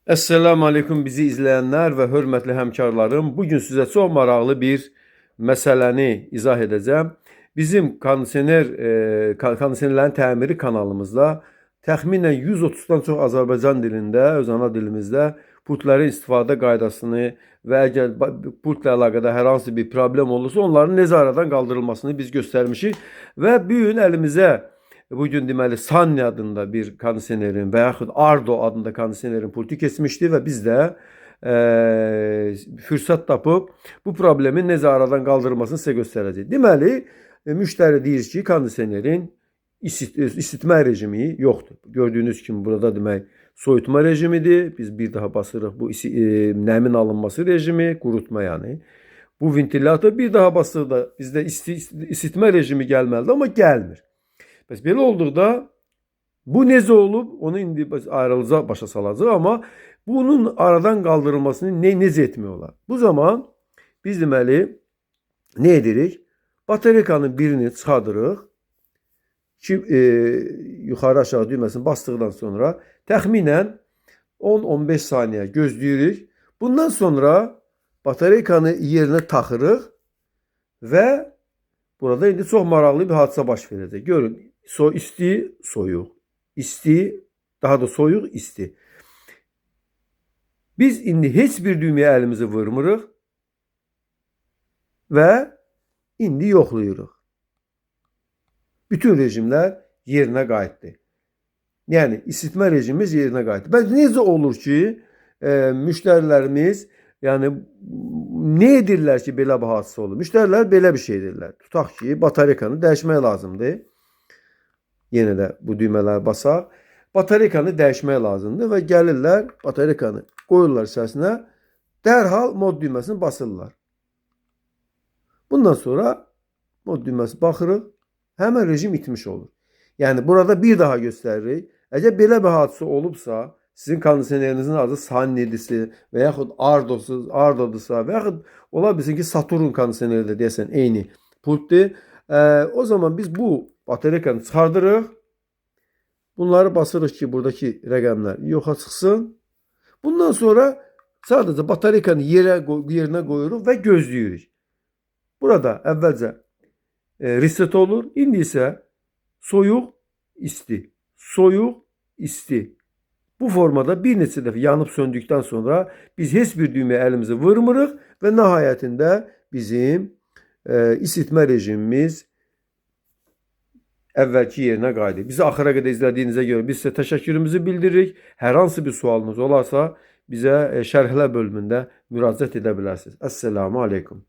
Esselamu Aleyküm bizi izleyenler ve hörmətli həmkarlarım. Bugün sizə çox maraqlı bir məsələni izah edəcəm. Bizim kondisionerlərin təmiri kanalımızda təxminən 130-dan çox Azərbaycan dilində, öz ana dilimizdə pultlərin istifadə qaydasını və əgər pultla əlaqədar hər hansı bir problem olursa, onların necə aradan qaldırılmasını biz göstərmişik və bu gün əlimizə bugün deməli Sanni adında bir kondisionerin və yaxud Ardo adında kondisionerin pultu keçmişdi və biz də fürsət tapıb bu problemin necə aradan qaldırılmasını sizə göstərəcəyik. Deməli, müştəri deyir ki, kondisionerin isitmə rejimi yoxdur. Gördüyünüz kimi burada demək soyutma rejimidir. Biz bir daha basırıq bu nəmin alınması rejimi, qurutma yəni. Bu ventilator bir daha basırıq da bizdə isitmə rejimi gəlməlidir, amma gəlmir. Bəs belə olduqda bu necə olub, onu indi biz ayrıca başa salacağıq, amma bunun aradan qaldırılmasını necə etmək olar? Bu zaman biz deməli nə edirik? Batarekanın birini çıxardırıq ki, yuxarı aşağı düyməsini basdıqdan sonra təxminən 10-15 saniyə gözləyirik. Bundan sonra batarekanı yerinə taxırıq və burada indi çox maraqlı bir hadisə baş verəcək. Görün, isti, soyuq, isti, daha da soyuq, isti. Biz indi heç bir düyməyə əlimizi vurmuruq və indi yoxlayırıq. Bütün rejimlər yerinə qayıtdı. Yəni isitmə rejimimiz yerinə qayıtdı. Bəs necə olur ki, müştərilərimiz, yəni nə edirlər ki, belə bir hadisə olur? Müştərilər belə bir şey edirlər. Tutaq ki, batarekanı dəyişmək lazımdır. Yenə də bu düymələri basaq. Batarekanı dəyişmək lazımdır və gəlirlər, batarekanı qoyurlar içərisinə, dərhal mod düyməsini basırlar. Bundan sonra mod düyməsi baxırıq, həmən rejim itmiş olur. Yəni burada bir daha göstəririk. Əgər belə bir hadisə olubsa, sizin kondisionerinizin adı Sanni'dirsə və yaxud Ardodursa və yaxud ola bilsin ki, Saturn kondisioneri də deyəsən eyni pultdur. O zaman biz bu batarekanı çıxardırıq. Bunları basırıq ki, buradakı rəqəmlər yoxa çıxsın. Bundan sonra sadəcə batarekanı yerinə qoyuruq və gözləyirik. Burada əvvəlcə reset olur. İndi isə soyuq, isti, soyuq, isti. Bu formada bir neçə dəfə yanıb söndükdən sonra biz heç bir düyməyə əlimizi vurmuruq və nəhayətində bizim isitmə rejimimiz əvvəlki yerinə qayıdır. Bizi axıra qədər izlədiyinizə görə biz sizə təşəkkürümüzü bildiririk. Hər hansı bir sualınız olarsa bizə şərhlər bölümündə müraciət edə bilərsiniz. Əssalamu aleykum.